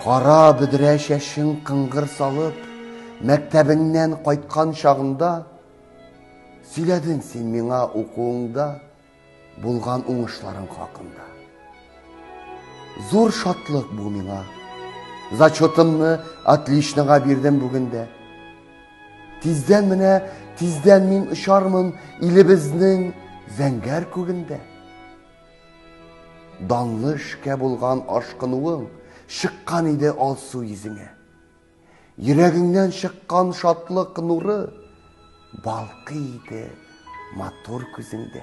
Кара бөдрә чәчең кыңгыр салып, мәктәбеңнән кайткан чагында, сөйләдең син миңа укуыңда булган уңышларың хакында. Зур шатлык бу миңа. Зачетымны отличныга бирдем бүген дә. Тиздән менә, тиздән мин очармын илебезнең зәңгәр күгендә. Данлы эшкә булган ашкынуың чыккан иде алсу йөзеңә. Йөрәгеңнән чыккан шатлык нуры балкый иде матур күзеңдә.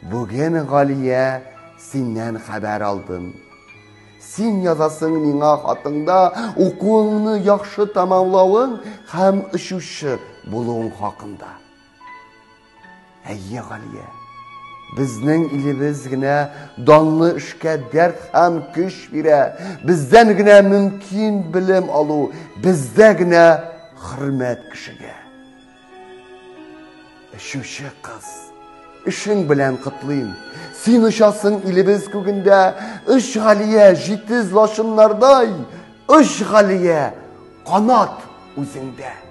Бүген, Галия, синнән хәбәр алдым. Син язасың миңа хатыңда укуыңны яхшы тәмамлавың һәм очучы булуың хакында. Әйе, Галия, безнең илебез генә данлы эшкә дәрт һәм көч бирә. Бездән генә мөмкин белем алу, бездә генә хөрмәт кешегә. Очучы кыз, эшең белән котлыйм. Син очасың илебез күгендә, өч Галия, җитез лачыннардай, өч Галия, канат үзеңдә.